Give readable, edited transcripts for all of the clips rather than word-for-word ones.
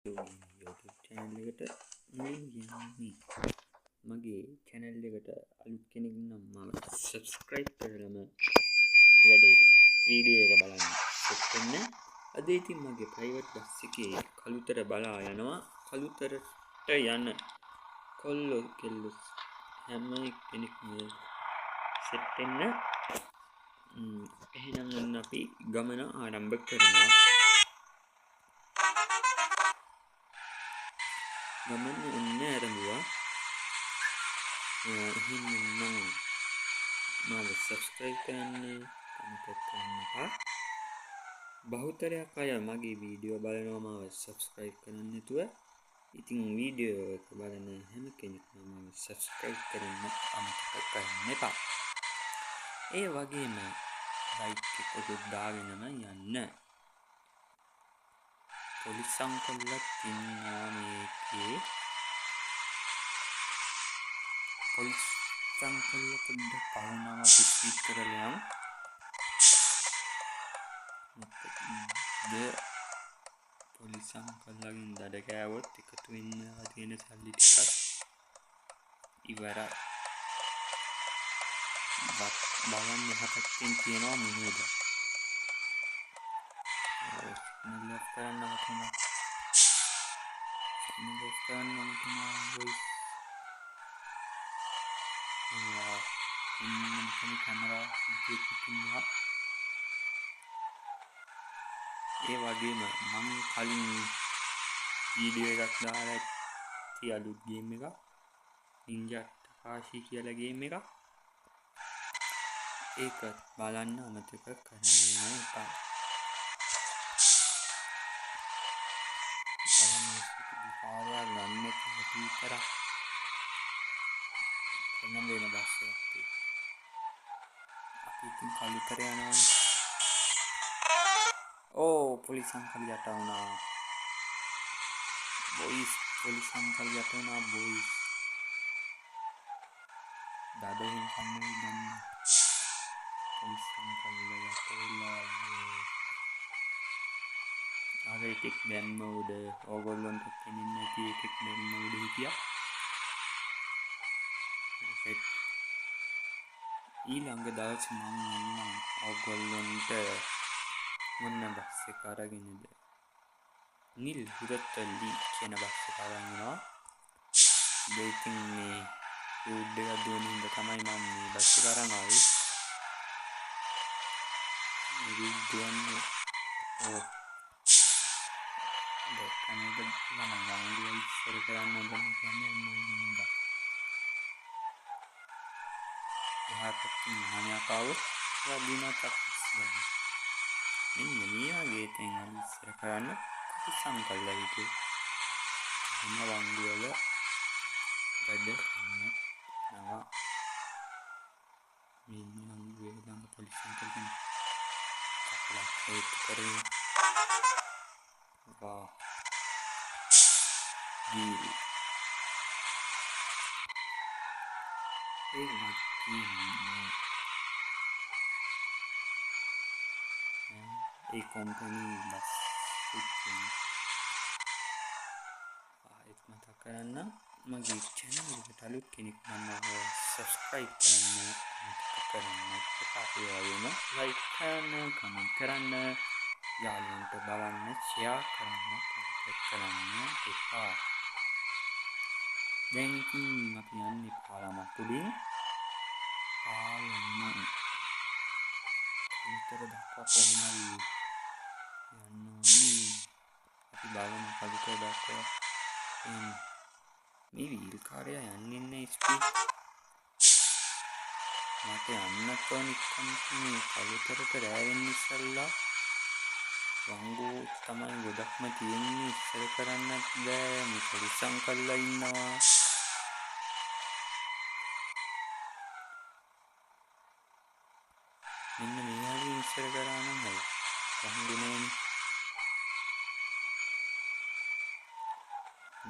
YouTube channel එකට මුලින්ම කියන්නේ මගේ channel එකට අලුත් කෙනෙක් නම් මාව subscribe කරලම වැඩේ වීඩියෝ එක බලන්න සෙට් වෙන්න. අද ඉතින් මගේ ප්‍රයිවට් බස් එකේ කළුතර බලා යනවා. කළුතරට යන කොල්ලෝ කෙල්ලෝ හැම කෙනෙක්ම සෙට් වෙන්න. එහෙනම් ඔන්න අපි ගමන ආරම්භ කරනවා. ගමන ඔන්න ආරම්භුවා. එහෙනම් නම් මාව සබ්ස්ක්‍රයිබ් කරන්න අමතක කරන්න එපා. බහුතරයක් අය මගේ වීඩියෝ බලනවා මාව සබ්ස්ක්‍රයිබ් කරන්න නැතුව. ඉතින් වීඩියෝ එක බලන හැම කෙනෙක්ම මාව සබ්ස්ක්‍රයිබ් කරන්න අමතක කරන්න එපා. ඒ වගේම ලයික් එකකුත් දාගෙනම යන්න. පොලිස් අංකල්ලත් ඉන්නවා මේකේ. පොලිස් අංකල්ල පොඩ්ඩක් පහුනම අපි ස්පීඩ් කරලා යමු. මොකද පොලිස් අංකල්ලගෙන් දඩ කෑවොත් එකතු වෙන්න තියෙන සල්ලි ටිකක් ඉවරයි. බලන්න එහා පැත්තෙන් තියෙනවා මුහුද. සිග්නල් ඔෆ් කරන්න වටිනවා. සිග්නල් ඔෆ් කරන්න වටිනවා බොයිස්. ඉන්න මෙතන කැමරා එකක් ඉන්නවා. ඒ වගේම මං කලින් වීඩියෝ එකක් දාලා ඇති අලුත් ගේම් එකක්, නින්ජා ටකාෂි කියලා ගේම් එකක්. ඒක බලන්න අමතක කරන්න එපා. බලන්න කාර්යයක් ගන්න නැති හැටි විතරක් එනම් වෙන බස් එකක් තියෙනවා. අපි ඉතින් කළුතර යනවනේ. ඕ පොලිස් අංකල් යට වුණා. බොයිස් පොලිස් අංකල් යට වුණා බොයිස්. දඩ එහෙම කන්නේ දන්නේ. පොලිස් අංකල් යට වෙලා අර එකෙක් දැම්ම උඩ. ඕගොල්ලන්ට පෙනෙන්නේ නැති එකෙක් දැම්ම උඩ හිටියා. ඊළඟ දවසේ මං එන්නම් ඕගොල්ලන්ට මොන බස් එක අරගෙනද? නිල් හුරතලි කියන බස් එක අරන් එනවා. ඉතින් මේ රූට් එකක් දුවන හින්දා තමයි මම මේ බස් එක අරන් ආවේ. රූට් දුවන්නේ ඔව් දැක්කනේද ළමයි වංගුව ඉස්සර කරන්න හොඳ නැහැ කියන්නේ අන්න ඒ හින්දා. එහා පැත්තෙන් මහානයක් ආවොත් වදිනවා තක්ස් ගන්න. මෙන්න මේ වගේ තැන් වල ඉස්සර කරන්න සංකල්ලා හිටියේ. එන්න වංගු වල වැඩ කරන්න යනවා. මෙන්න වංගුවේ ළඟ පොලිස් අංකල් කෙනෙක් කපලක් හේතු කරගෙන වා වීල් ඒ වගේම ඒ කොම්පැනි බස් එකෙන් ආයෙත් මතක් කරන්න මගේ චැනල් එකට අලුත් කෙනෙක් නම් සබ්ස්ක්‍රයිබ් කරන්න අමතක කරන්න එපා. ඒ වගේම ලයික් කරන්න, කමෙන්ට් කරන්න, යාළුවන්ට බලන්න ෂෙයා කරන්න අමතක කරන්න එපා. දැන් ඉතින් අපි යන්නේ පාලමක් උඩින්. පාලම කළුතර දක්වා කොහොම හරි යන්න ඕනි. අපි බලමු කළුතර දක්වා එන්න. මේ වීල් කාර්යය යන්නේ නැහැ ස්පීඩ්. මට යන්නත් ඕනි ඉක්මනට මේ කළුතරට රෑ වෙන්න ඉස්සෙල්ලා. වංගු තමයි ගොඩක්ම තියෙන්නේ ඉස්සර කරන්නත් බෑ. මේ පොලිස් අංකල්ලා ඉන්නවා. මෙන්න මේ හරිය ඉස්සර කරා නම් හරි. වංගු නෑනේ.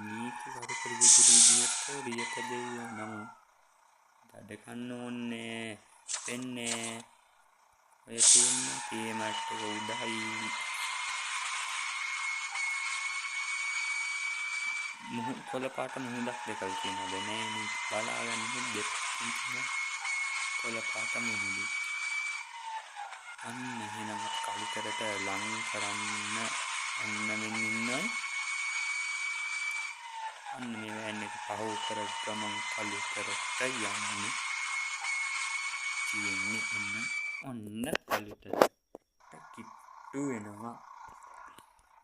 මේක කරු කරු විදියට රියට දෙව්වා නම් දඩ කන්න ඕනේ වෙන්නේ. ඔය තියෙන තේමට් එක උඩයි. කොළ පාට මුහුදක් දැකලා තියෙනවද? නෑ නේ. බලාගන්න දෙපැත්තෙන් තියෙන කොළ පාට මුහුදු. අන්න එහෙනම් අපි කළුතරට ලං කරන්න අන්න මෙන්න ඉන්නයි. අන්න මේ වෑන් එක පහු කර ගමන් කළුතරට යන්න තියෙන්නේ. ඔන්න කළුතරට කිට්ටු වෙනවා.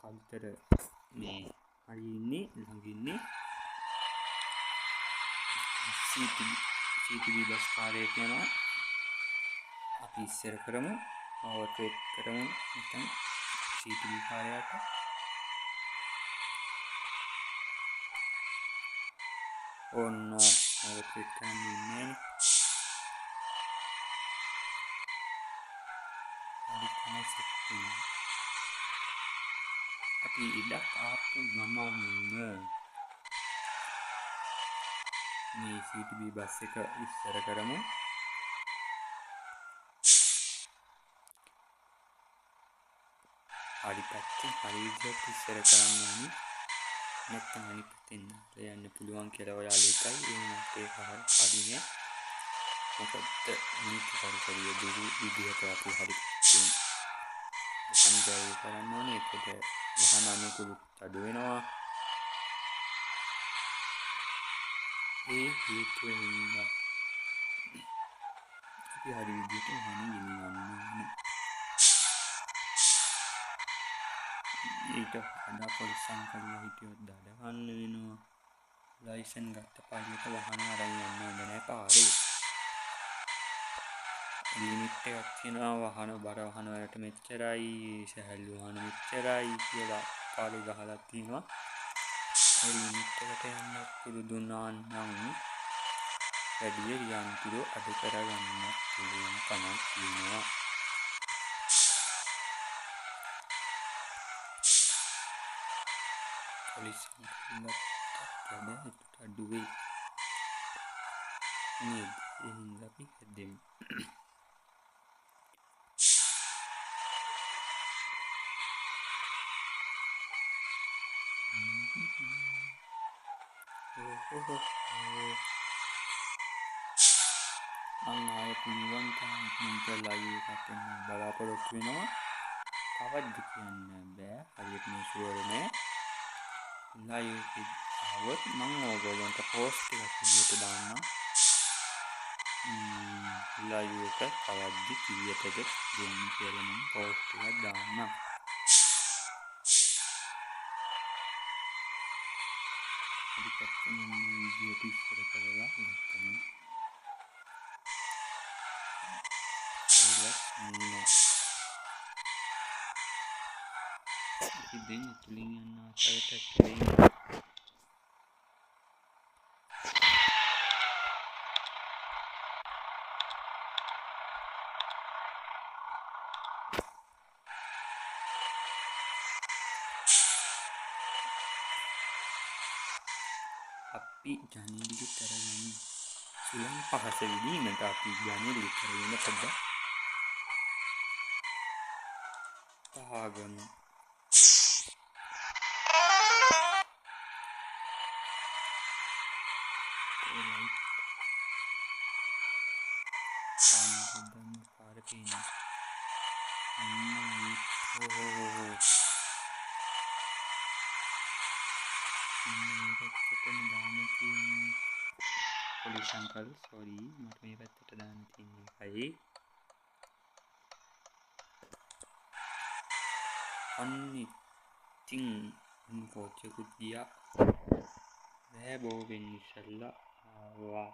කළුතර මේ හරි ඉන්නේ ළඟ ඉන්නේ CTB bus කාර්යයට යනවා. අපි ඉස්සර කරමු, ඕවර්ටේක් කරමු නැත්නම් CTB කාර්යයට. ඔන්න ඕවර්ටේක් කරන්න ඉන්නේ නෑනේ. හරි තමයි සෙට් වෙන්නේ. අපි ඉඩක් ආපු ගමන්ම මේ CTB bus එක ඉස්සර කරමු. හරි පැත්තෙන් හරි විදිහට ඉස්සර කරන්න ඕනි. නැත්නම් අනිත් පැත්තෙන් යන්න පුළුවන් කියලා ඔයාලා හිතයි. ඒ වුණාට ඒක හරි නෑ. මොකද නීති පරිසරය දුරු විදිහට අපි හරි පැත්තෙන් වහන ඩ්‍රයිව් කරන්න ඕනේ. එතකොට වහන අනුකූලත් අඩු වෙනවා. ඒ හේතුව හින්දා අපි හරි විදිහට වහන ගෙනියන්න ඕනේ. ඊට වඩා පොලිස් අංකල්ලා හිටියොත් දඩ කන්න වෙනවා. ලයිසන් ගත්ත පළියට වහන අරන් යන්න හොඳ නෑ පාරේ. ලිමිට් එකක් තියෙනවා. වහන බර වහන වලට මෙච්චරයි, සැහැල්ලු වහන මෙච්චරයි කියලා පාරේ ගහලා තියෙනවා. ඒ ලිමිට් එකට යන්න පුරුදු වුණා නම් වැඩි රියන්තුරු අඩු කරගන්න පුළුවන් කමක් තියෙනවා. පොලිස් අංකල්ලත් වැඩ එතකොට අඩු වෙයි නේද? ඒ හින්දා අපි හැදෙමු. මං ආයෙ පුළුවන් තරම් ඉක්මනට ලයිව් එකක් එන්න බලාපොරොත්තු වෙනවා. කවද්ද කියන්න බෑ. හරියට මේ ෂුවර් නෑ. ලයිව් එකේ ආවොත් මං ඕගොල්ලන්ට පෝස්ට් එකක් විදියට දාන්නම්. ලයිව් එක කවද්ද කීයටද දෙන්නේ කියලා මං පෝස්ට් එකක් දාන්නම්. හරි පැත්තෙන් මේ විදියට ඉස්සර කරලා ගත්තම නෑ. අපි දැන් ඇතුලින් යන ආකාරයට ඇතුලේ අපි ජනේලෙ කරගමු. සුළං පහස විඳීමට අපි ජනේලෙ කරගෙන පොඩ්ඩක් පහගමු. පාර පේනවා. මේ පැත්තටම දාන්න තියෙන්නේ. පොලිස් අංකල් සෝරි, මට මේ පැත්තට දාන්න තියෙන්නේ එකයි. අන්න ඉතින් ඔන්න කෝච් එකකුත් ගියා. බෑ බෝ වෙන්න ඉස්සෙල්ලා ආවා.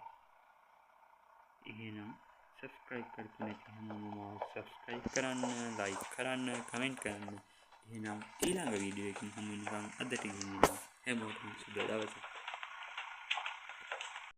එහෙනම් සබ්ස්ක්‍රයිබ් කරපු නැති හැමෝම මාව සබ්ස්ක්‍රයිබ් කරන්න, ලයික් කරන්න, කමෙන්ට් කරන්න. එහෙනම් ඊළඟ වීඩියෝ එකකින් හමු වෙනකන් අදට ගිහින් එනවා. හැමෝටම සුබ දවසක්.